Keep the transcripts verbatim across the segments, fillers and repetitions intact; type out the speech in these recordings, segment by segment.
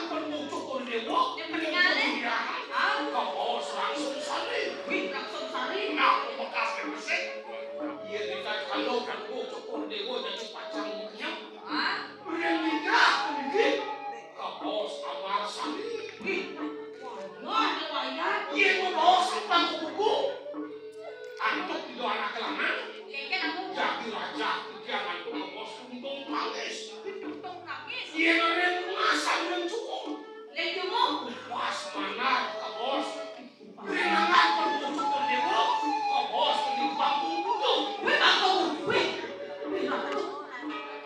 Permucukan dewa. Yang peninggalan. Ah. Kaos langsung sari. Wih, langsung sari. Nah, bekas yang besik. Iya, kita kalau kan mucukan dewa jadi pacang kenyang. Ah. Yang lidah sedikit. Kaos amar sari. Wih, wah, ada wayah. Iya, mau bawa simpang ke buku. Antuk di doa anak lanang. Kengken aku. Jadi raja, dia antuk kaos untung tangis. Untung tangis. Iya, ada yang ngasal dan cukup. Lek cukup. Pas mana kaos. Rinangan permucukan dewa, kaos di bangku duduk. Wih, bangku. Wih. Wih, bangku.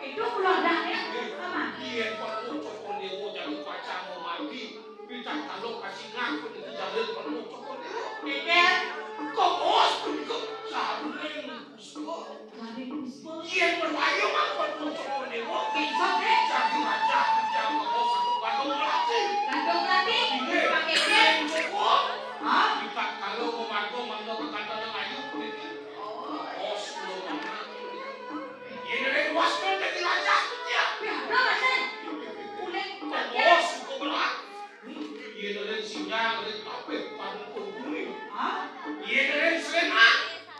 Itu keluarga ya, sama. Iya, permucukan dewa jadi pacang mau mati. Kita kalau kasih ngaku itu jalur permucukan dewa. Kengken. Kaos pun ikut saling puspa. Yen berwayu mangkon pucuk dewa. Bisa, Dek. Jadi raja yang mau satu gadung melati. Gadung melati? Iya. Pakai yen. Cukup. Hah? Kita kalau mau mangkon, mangkon ke kandang ayu, begitu. Oh. Os, belum mana. Yen ada luas kan jadi raja, ya. Ya, ada, Mas, eh. Kulit. Os, cukup berat. Yen ada sinyal, ada tapi, pada pun bumi. Hah? Yen ada selena.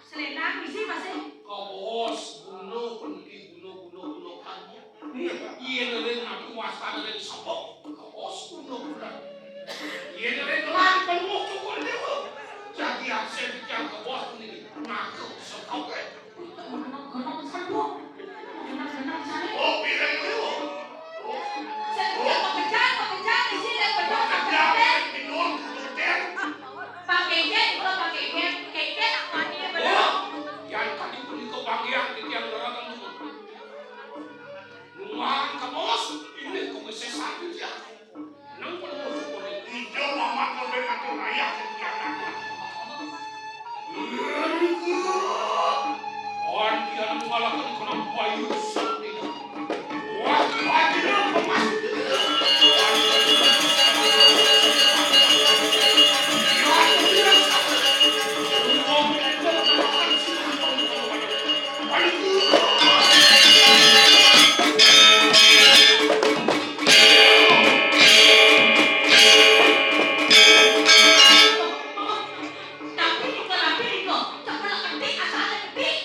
Selendang bisi, Mas, eh? Kaos, guna, peneliti, guna, guna, guna, kan. Iya, iya, leren aku wasana leren sapa? Kaos, guna, guna. Iya, leren lan, penuh, cukup, dewa. Jadi, absen yang kaos ini, ngaku, setoke. Wih, tak mengenal, kenal, sandok. Kenal, kenal, sana. Oh, pirang, dewa. Setiap pekerjaan, pekerjaan di sini, penuh, pekerjaan, pekerjaan. Penuh, pekerjaan. Pakai jen, kalau pakai jen, keken, mati, ya, benar. Oh, yang tadi pun itu bang yang, yang orang Nuan ka bos, ini ku mesti sakit ya. Nang pun mau syukur. Ijo mamat lebih ngatur ayah yang dia ngatur. Wan dia nang malah kan kena bayu sakti. Wah, wah, dia pemas. Tapi niko, tapi niko, cepelek ketik, asale ketik.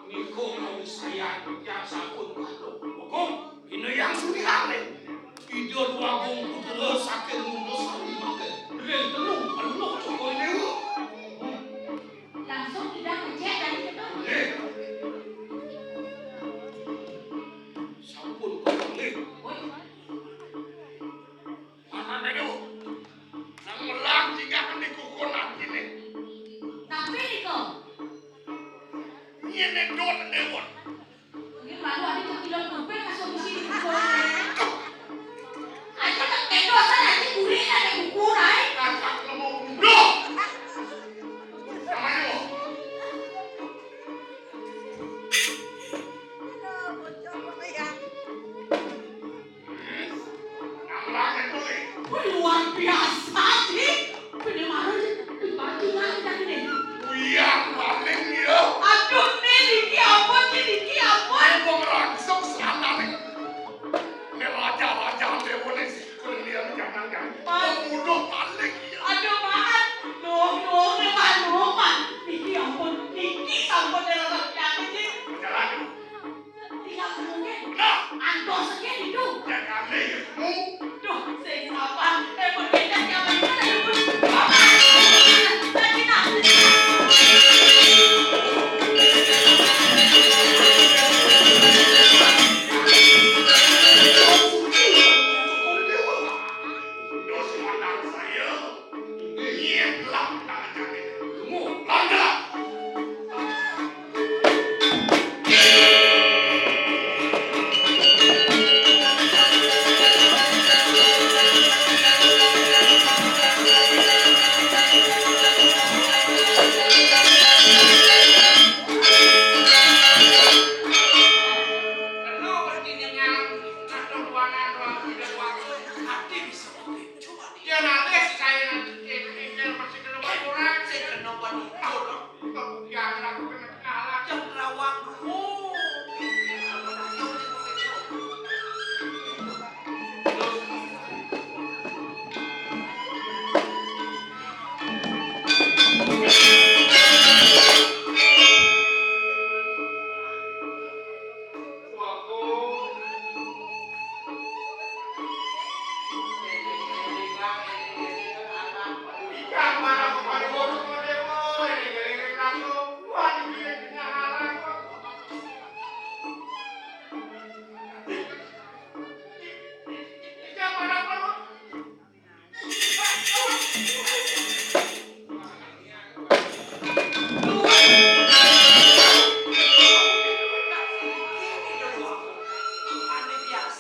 Niko mau saya yang sampun batuk. Hukum, ini yang sudah aneh. Ida Dwagung Putra saking Nunda Sari mangke. Ring telu, penuh Jokowi Dewa. Langsung Ida ngecek dari situ. Nggih. Sampun kok nggih. Woi. Manane lho. Nang melang tinggal niku kon atine. Tapi niku. Yen ento dewa. Nggih, malu ade kok kilo kuping masuk di sini. Aja tak tendo asal aja kulit ada kuku, Rai. Kakak lemu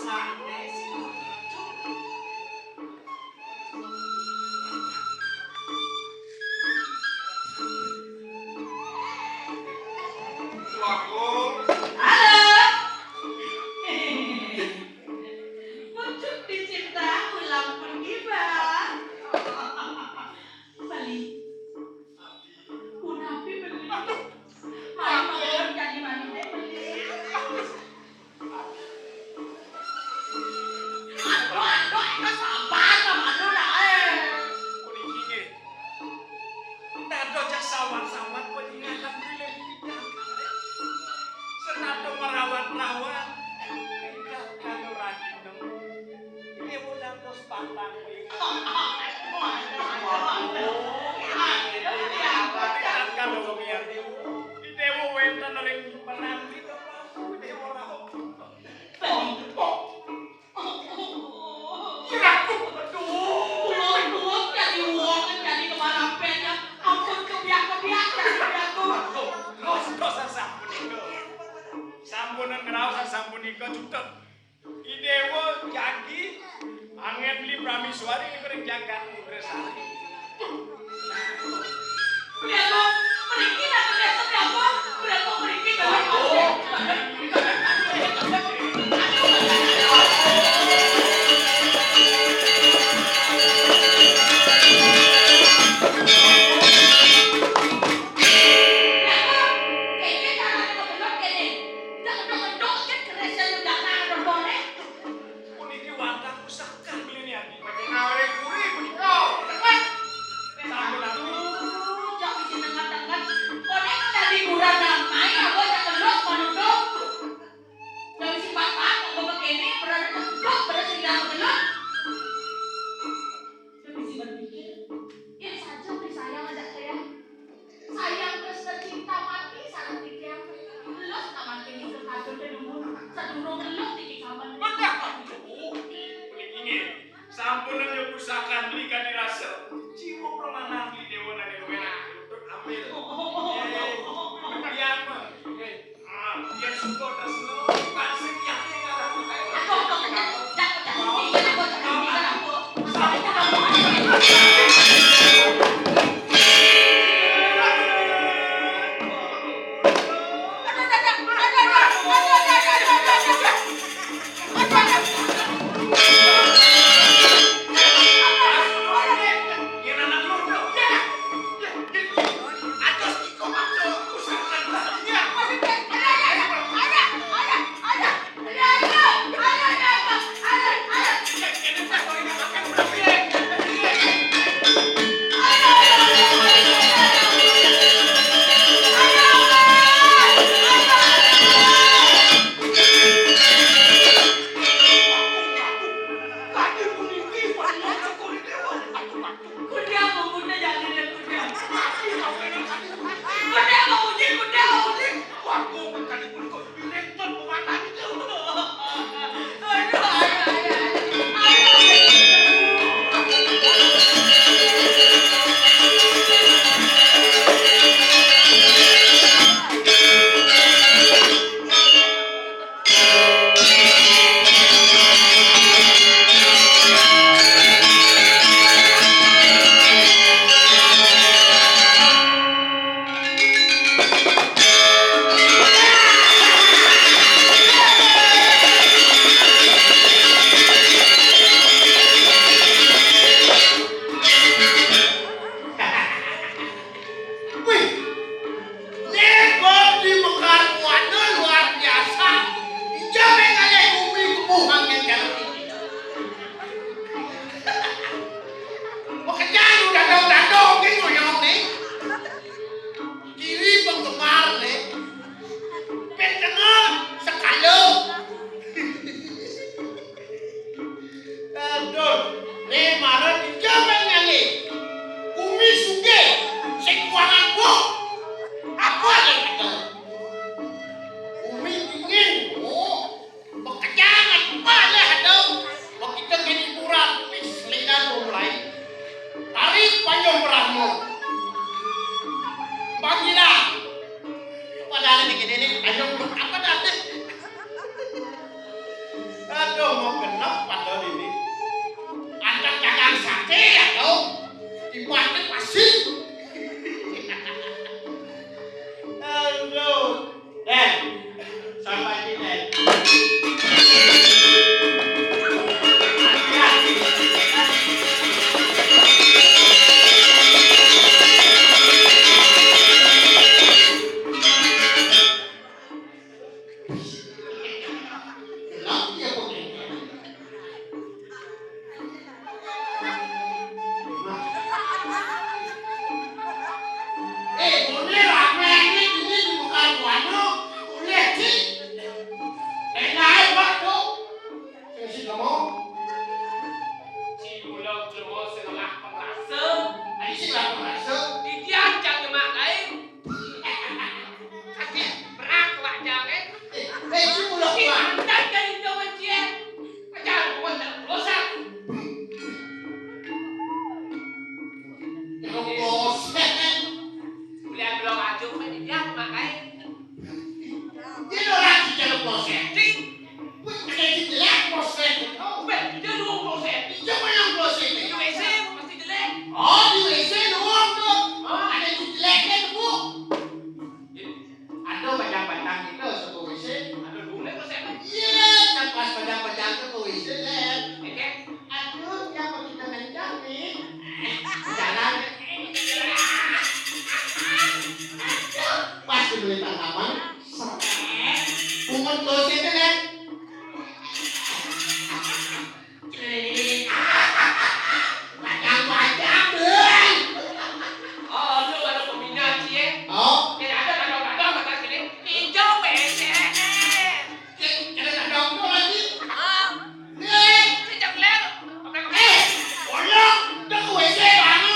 Halo. Pucuk dicinta ulang pergi, Bang. Beli. Punapi beli. Main motor jadi manusia beli. Aduh, mau genep padahal ini. Anak dagang sate ya, dong. Dibuatnya pasti. Aduh. Eh, sampai sini. Gelap dia kok. Eh, boleh lah, ini, ini bukan wano, boleh sih. Eh, naik waktu. Sing si Gemo. Si mula Gemo sing ngelah pemrasa. Ayo sing ngelah pemrasa. Didian jang nyemak lain. Kasih berak wak jang, eh. Eh, eh, si mula kuat. Antar kan itu mencian. Ajar buat tak berusaha. Yang bosen. Kuliah belum ajuk, kan didian nyemak lain. Dia orang kerja kloset. Wih, ada di jelek kloset. Oh, weh, dia dua kloset. Dia mana kloset? Di W C, pasti jelek. Oh, di W C doang tuh. Oh. Ada di jeleknya tuh, Bu. Ada banyak-banyak itu satu W C. Ada dua kloset. Iya, kan pas banyak-banyak tuh W C, Lep. Oke. Aduh, siapa kita mencari? Jalan. Aduh, pas dibeli tanaman, seret. Bungut klosetnya, Lep. Bajang-bajang, Bang. Oh, lu baru peminat sih, ya? Oh. Yang ada kadang-kadang kata sini, "Pinjam W C." Yang ada kadang-kadang lagi. Ah. Eh. Sejak lewat. Eh, bolong, udah ke W C, Bang.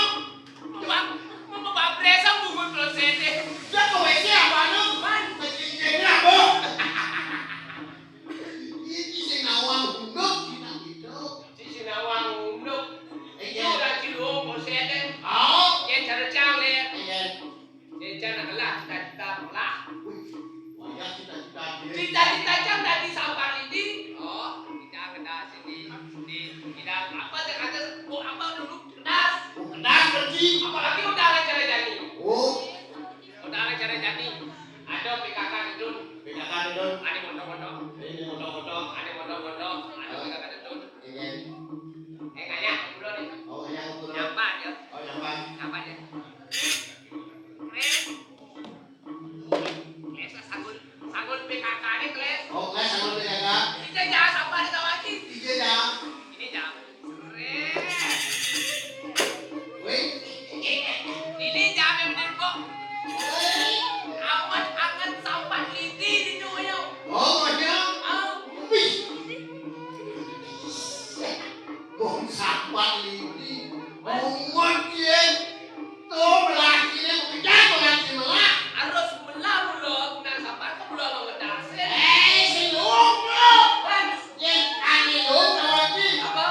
Bang, mau babresan bungut klosetnya. Udah ke W C, Bang. Man. Masih injeknya, Bu. Iki sing nawang unduk, kita gitu. Si nawang unduk. Eh, iya. Itu udah cilung, mau saya deh. Oh. Ya, cara cang, Le. Iya. Ya, cara lah, cita-cita lah. Wih, banyak cita-cita, deh. Cita-cita cang tadi sampah ini. Oh, kita kena sini, sini. Kita apa, saya kata, bu, apa dulu? Kedas. Oh, kedas, berarti. Apalagi udah ada cara jadi. Oh. Udah ada cara jadi. Ada P K K di Dun. P K K di Dun. Ada mondok-mondok. Ini mondok-mondok. Ada mondok-mondok. Ada P K K di Dun. Iya. Eh, kayak aku dulu nih. Oh, kayak aku dulu. Nyapa aja. Oh, nyapa. Nyapa aja. Keren. Keren, sagul. Sagul P K K nih, keren. Oh, keren, sagul P K K. Kita jangan sampai ada lagi. Iya, jangan. Ini jangan. Wih. Ini jam yang bener kok. Amat anget sampah lidi di tuyul. Oh, iya. Ah. Wih. Bong sampah lidi. Bungut, ye. Tuh, melaki ini, bekerja melaki melak. Harus belah mulut, nah, sampah ke belah mengedasin. Eh, si luhur, bro. Kan Yén ané lho, Kawati. Apa?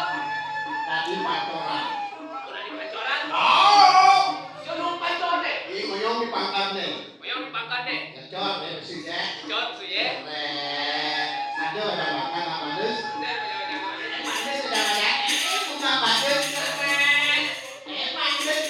Tadi pacoran. Ora di pacoran. Oh. Yo lu pacor deh. Iki oyong di pangkat nih. Oyong di pangkat deh. Ngecor deh, mesti deh. Ngecor, su, ya. Keren. Aduh, ada makan apa, Dus? Udah, udah, udah, udah. Manis udah ada. Eh, buka baju. Keren. Eh, manis.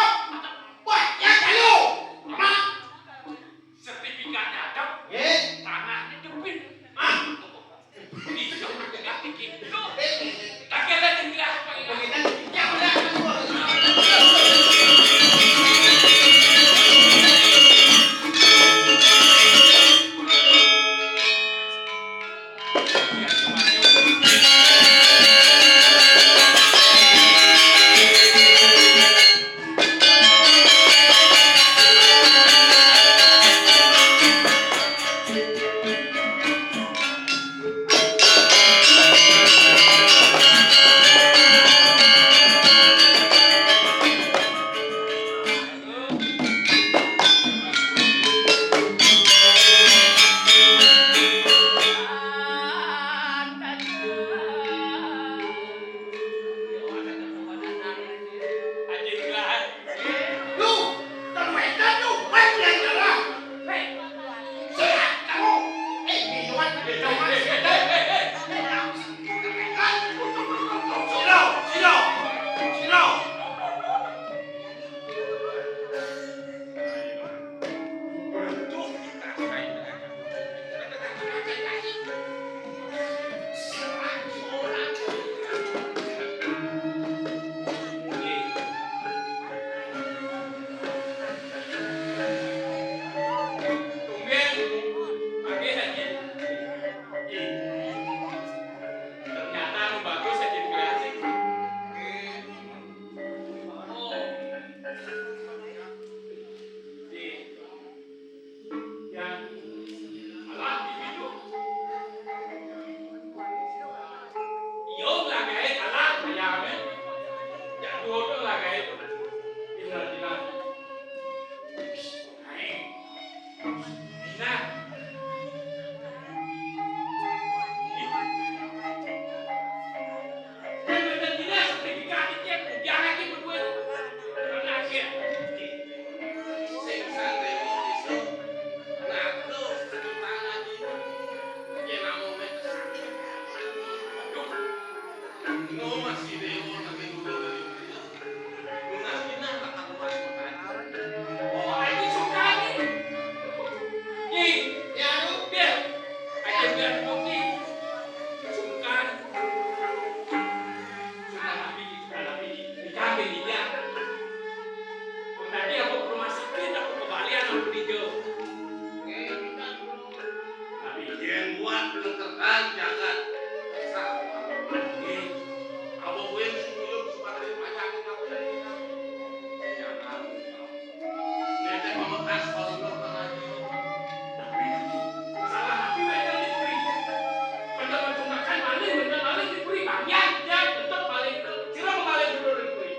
Wah, ya, halo. Apa? Sertifikat adep. Nggih. Tanahnya debit. Ah. Bisa dong, gitu. Kagak ada dendam apa ya? Begitu, ya, udah. Ternyata anu bagus ya, Jin, ya. Oh. Iya. Alah, gitu. Iya, lagaé kalah, ya, men. Ya, dua tuh lagaé tuh. Bener, bener. Nah. Yang bener-bener sertifikat iki, jangan iki berdua. Tenang ya. Sing sang dewa iso ngaku tangan iki. Yen namung mek kesakit. Aduh. Ngono masih dewa tapi udah dari dia. Lunas pindah bakal luas makanya. Oh, ini suka nih. Ki, ya lu, Bil. Aja biar kopi. Sungkan. Sungkan lagi, sungkan lagi. Dikabin dia. Tadi aku ke rumah sakit, aku kembalian aku dijauh. Tapi yen buat nengkerkan jagat. Sah. Apa gue sing nguyup sebagai panyakit apa? Jangan. Nek pamekkas kalau belum pernah. Tapi salah aku yang diberi. Benda macam makan maling, benda maling diberi banyak, ya tetap maling. Sira maling dulu diberi.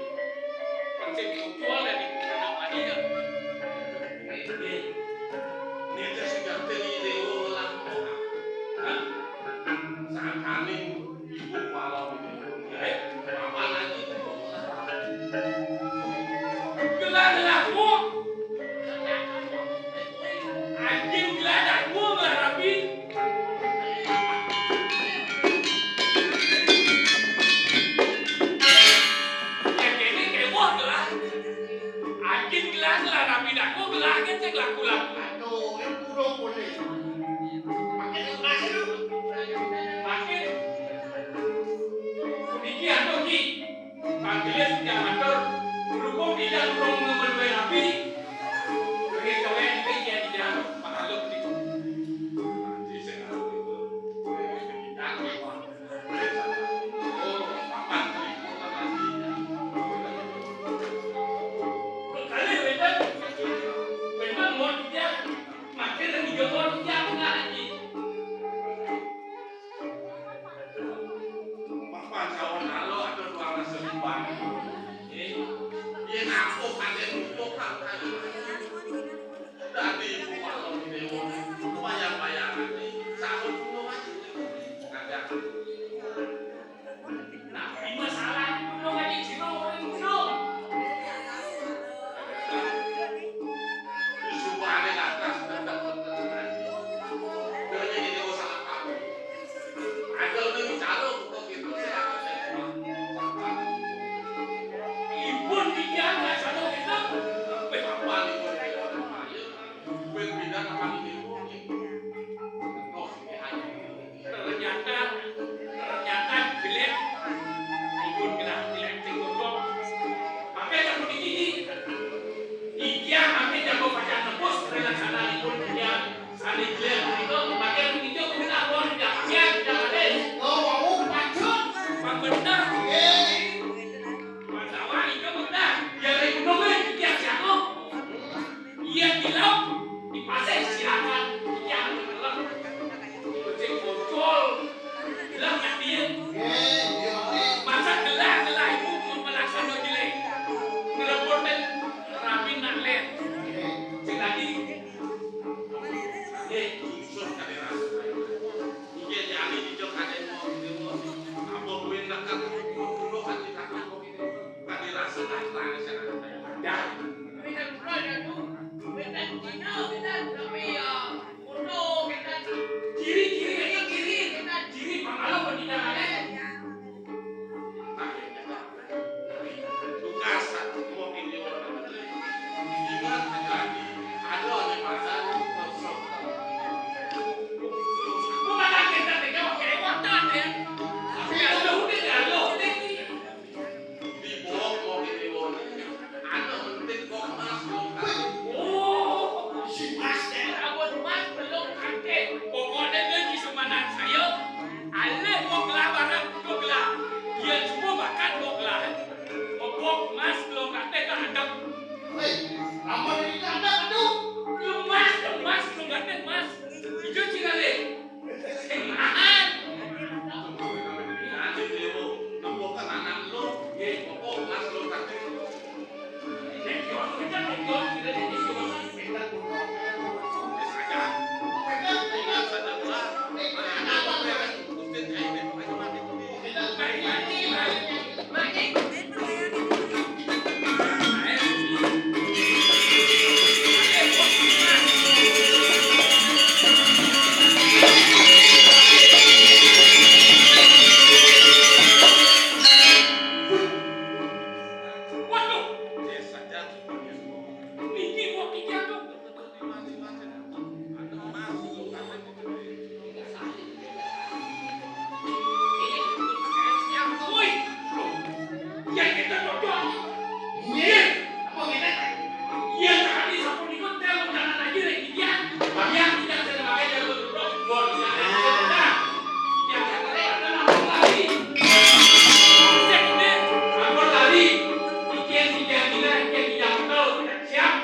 Konsep mutual dan dibuka apa dia? Ini, ini sudah teri dewa lampung. Hah? Sangkaning Ibu malam ini. Eh, apa lagi? Gelar aku. Anjing gelar aku, Mbak Rabi. Ya, kene kewah gelar. Anjing gelar lah, Rabi, aku gelar aja cek laku-laku. Aduh, ini burung boleh. Makin keras itu. Makin. Iki anu ki. Panggilnya sudah matur. Berhubung tidak urung Iki aku. Yang kita cocok. Iya. Apa kita? Iya, tapi sapu ikut dia mau jangan lagi, Rek. Iya. Yang tidak saya pakai jago dulu. Buat kita. Yang kita adalah lari. Cek deh, aku lari. Iki yang tidak, kita yang tidak tahu. Siap.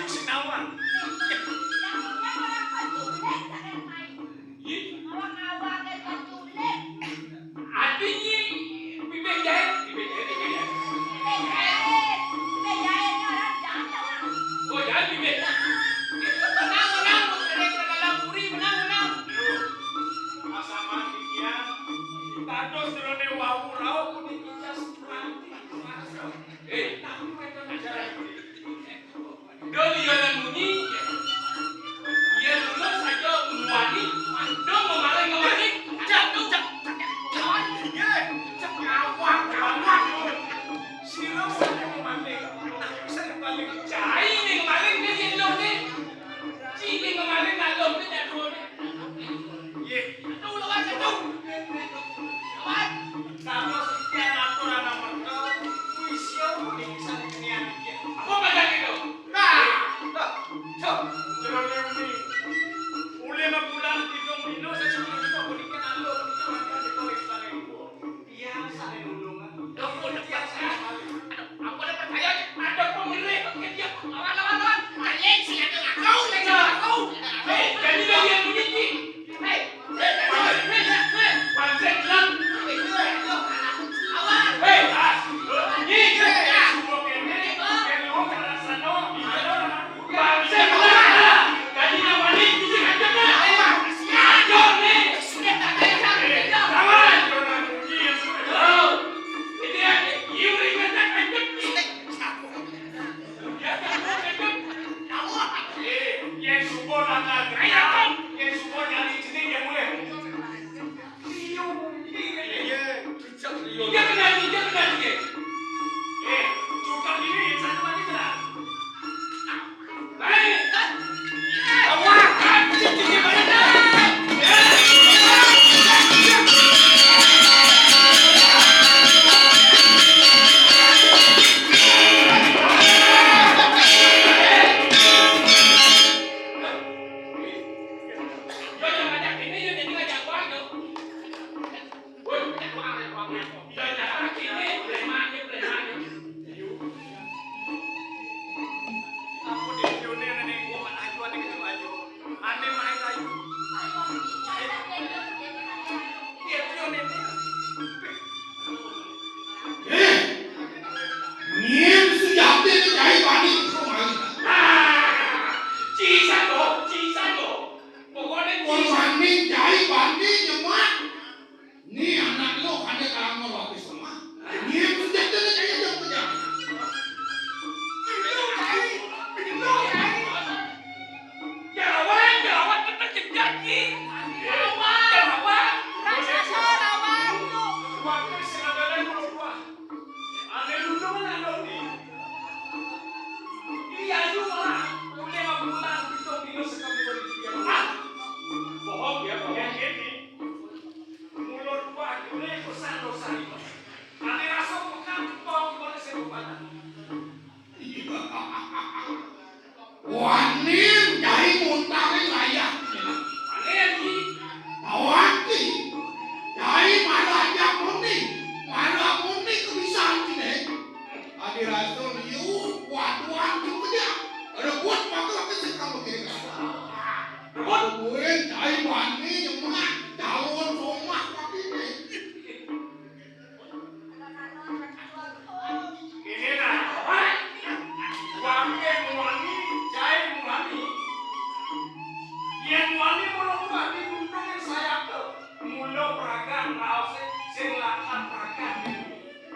Sing nawang. Ih. Artinye bibih jaé, bibih jaé, bibih jaé. Oh, jaé bibih. Menang, menang, menang, menang, puri, menang, menang. Asaman dikian, dados jerone wau rauh puniki jas ranti. Eh, tapi wénten ajaran. Do liyanan munyi, yén lulus saja muani, do memaling-memaling. Cek, cek, cek, cek, awak, awak. Sira saja memaling. Nah, bisa dipaling. Cai ning maling ning yén lho ning. Ci ning maling nak lho ning nak lho ning. Nggih. Aduh, lawan situ. Lawan. Dados sekian aturan amerta, kuwi sio niki saking nian iki. Apa padang itu? Nah, nah, cok, jerone uni. Uli mabulan pitung dino, saya cuma kita berikan alo, kita berikan di kolek sana itu. Iya, sana nulungan. Ampun, ampun, ampun, percaya, ada pemilik, dia lawan, lawan, lawan. Maling, sing ada ngaku, sing ada ngaku. Hei, jadi bagian ini, Ki. Yen suka nang nagri, yen suka nyari jeneng yen mulih. Iya, iya, iya. Iya, benar, iya, benar, iya. Eh, cukup ini, satu lagi, benar. Baik. Wah, anjing, ini benar. Eh, nyén sujati né cai bani iku mari. Ah, cisan to, cisan to. Pokoknya cisan. Wong bani cai bani nyemak. Ni anak lo kane kalang mau lapis lemah. Nyén sujati né cai aja kerja. Lo cai, lo cai. Jarawan, jarawan, tetep jejak, Ki. Jarawan. Jarawan. Raksasa lawan. Waktu sing ada lagi, wah. Ane lulungan anu ni. Iya, ayu malah. Udah lima bulan, pitung dino sekali balik dia. Ah. Bohong ya, bohong. Yang ini, mulut wah, ini pesan dosa ini. Ane rasa bukan, kau boleh saya bukan. Wani cai muntaring layah. Wani, Ki. Tawang, Ki. Cai malah ajak muni. Malah muni kebisan kine. Adi rasul yu, waduan juga dia. Rebut waktu waktu sekam begini. Rebut. Rebut. Cai wani nyemak. Calon somah waktu ini. Ini nah, wah. Wani muani, cai muani. Yen muani mula kuwi ati untung ing sayake. Mula pragat raose sing lakar pragat.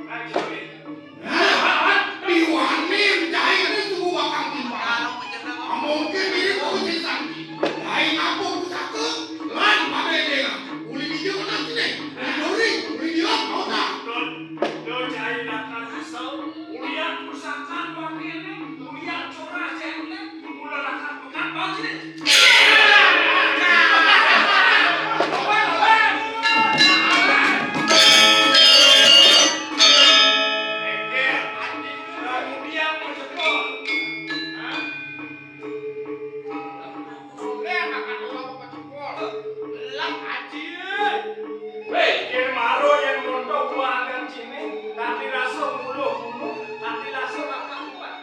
Nah, jare. Nah, diwani cai ini tunggu bakal timpal. Mungkin mirip kuwi sing sandi. Cai ngapung pusaka, lan pada edengan. Uli dia kena sini. Uli dori, uli dia kau tak. Don, do cai lakar kesel. Uli yang pusaka wakene, uli yang curah cai ini, mula lakar pekat bau sini. Wéh, yen maro yen monto kuangan cine, kanthi rasa muluh-muluh, kanthi rasa bakal kuat.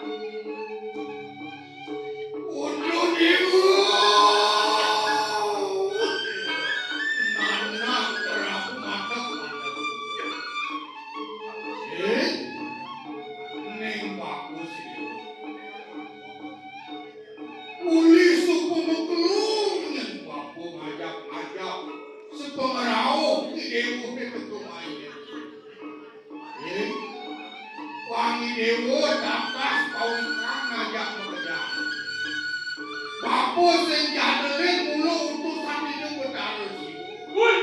Sing jadelin mula utusan Ida Betara Siwa. Woi,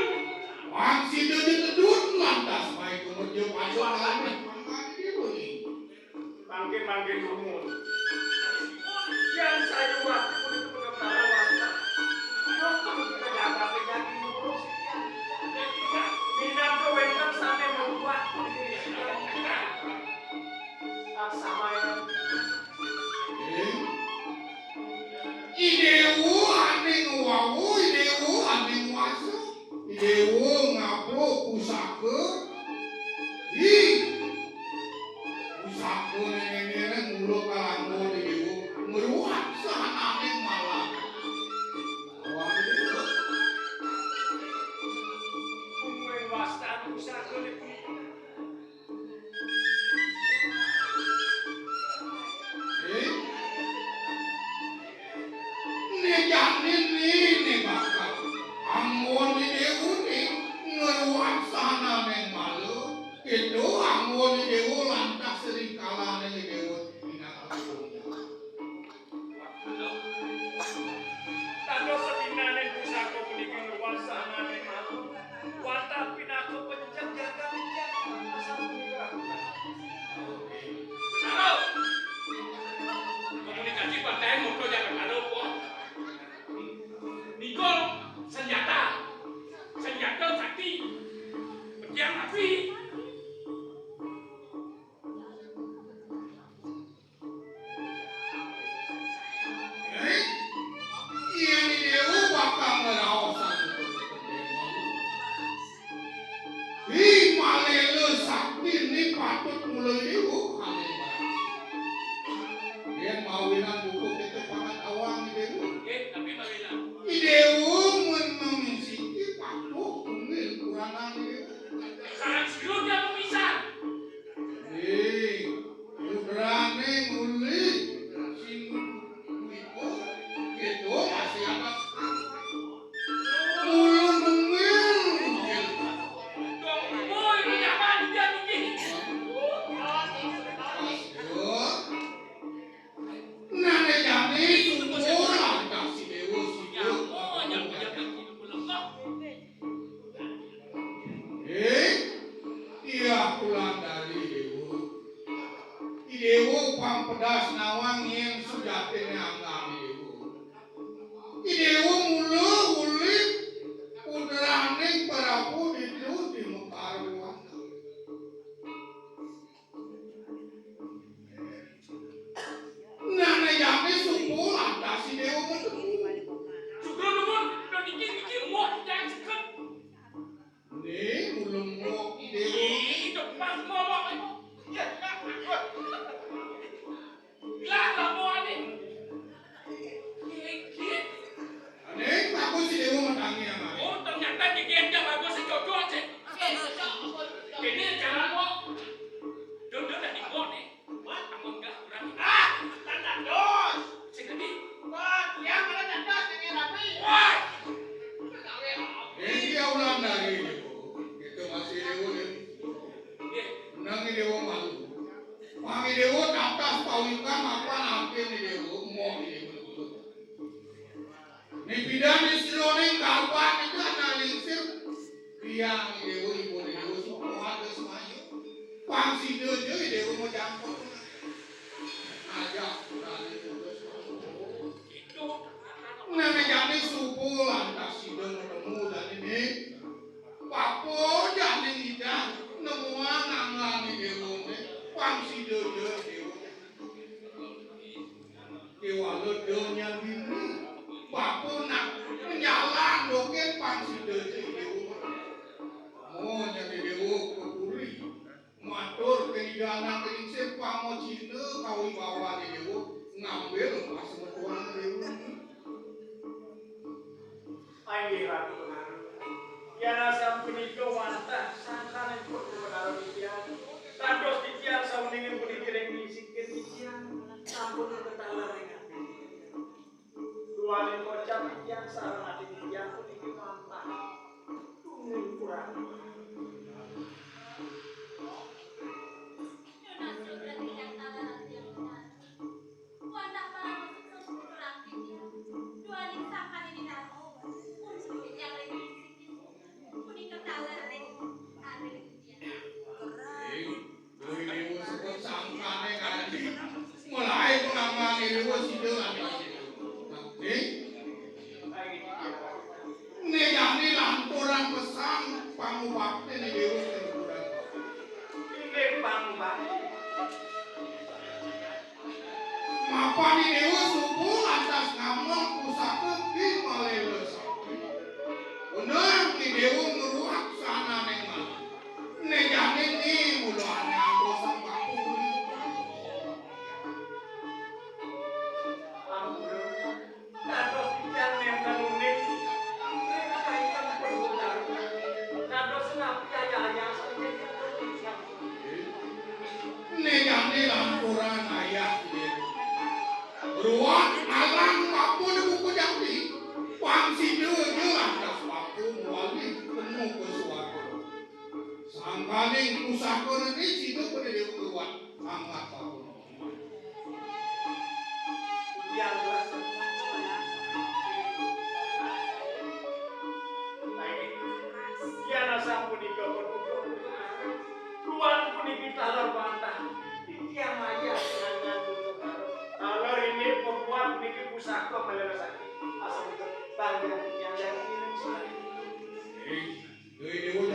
pang sida ja tedun lantas mai ka merja pada ngalih pangkat Ida ni. Mangkin-mangkin dumun. Yang saya waktu itu benar-benar wasta. Waktu kita dapat terjadi buruk. Minat ke wénten sané membuat diri sendiri. Sama ya. I Déwa ané ngwau, I Déwa ané ngwasa. I Déwa ngapuk pusaka. Hi. Pusaka néné-néné mula kalanggon I Déwa. Ngruat sahananing malam. Awang I Déwa. Mungguing wastan pusaka niki. Eh? Né jani né, né bakal. Anggon I Déwa né ngruat sahananing malu. Kéto anggon I Déwa lantas ring kalaning I Déwa pinaka. Dados sedinaning pusaka puniki ngruat sahananing malu. Wantah pinaka pencen jagat ijang. Asal punika. Betara. Komunikasi partai moto jagat karo apa? Nika senjata. Senjata sakti. Pedang api. Yén I Déwa bakal ngraos sané. Hi, malela sakti né patut mula I Déwa. Yén mawinan buka kita pangat awang I Déwa. Nggih, tapi mawinan. I Déwa mun mamisiki patuh tunggil kurangan I Déwa. Sareng sira dia pemisan. Nggih. Putrane nguli sing duwiko, keto masih anak. Ulun nungil, nungil. Dong, boy, punya apa dia niki? Nah, ne jane sungguh lah, kasih dewa sungguh. Eh, iya, Wulandari, Déwa. I Déwa pang pedas nawang yén sujatiné anggan I Déwa. I Déwa mula uli putraning Prabu Ditu di Mekaruan. Nana yame supu lantas I Déwa ketemu. Sugro nuwun, niki, niki, muah, jangan seket. Ning, ulung muah I Déwa. Ih, cepat ngomong. Lah, laporan nih. Ning, bagus I Déwa matangi, Amang. Oh, ternyata jegean bagus sing cocok, sih. Ini jalan kok. Dodol dari kok nih. Wah, amun enggak kurang. Ah, lantas dos. Sing tadi. Wah, dia malah lantas dengan rapi. Wah. Ini dia Wulandari, Déwa. Kita masih Déwa, ya. Nggih. Menang I Déwa malu. Pang I Déwa tatas pawikan mapan ampin I Déwa, moh I Déwa. Nipidan isroning kalpan itu anak lingsir. Biang I Déwa, ibu I Déwa, semua ada semaya. Pang sida ja I Déwa majangkut. Ajak berani terus. Nene jani subuh lantas sida ketemu jani nih. Papa jani ngidang nemuang anggan I Déwa nih. Pang sida ja I Déwa. Kéwala donya dini, bapa nak nyalang dogen pang sida ja I Déwa. Mo nyadi Déwa ka puri, matur ka Ida Anak Lingsir pamocina kawibawan I Déwa, ngambil pasemetuan Déwa. Inggih Ratu Penari. Yen sapunika wantah sangkanipun Ratu Penari titiang. Dados titiang sauningin puniki ring nisikin titiang sampun ketaler ring ati. Duaning kocap titiang sareng ati titiang puniki wantah. Tunggu kurang. Wantah para musik sing kudu rampung ya. Ruwet ngalang paku buka jakti, pang sida ja lantas paku mawali temu ka suarga. Sangkaning pusaka niki sida pada déwa ruwet angkat paku. Yang jelas, yen asapunika pun ruwet puniki taler bantah. Titiang maya dengan taler ini pembuat niki pusaka malena sakti. Asal tanggung yang dari ini sekali. Eh, déwa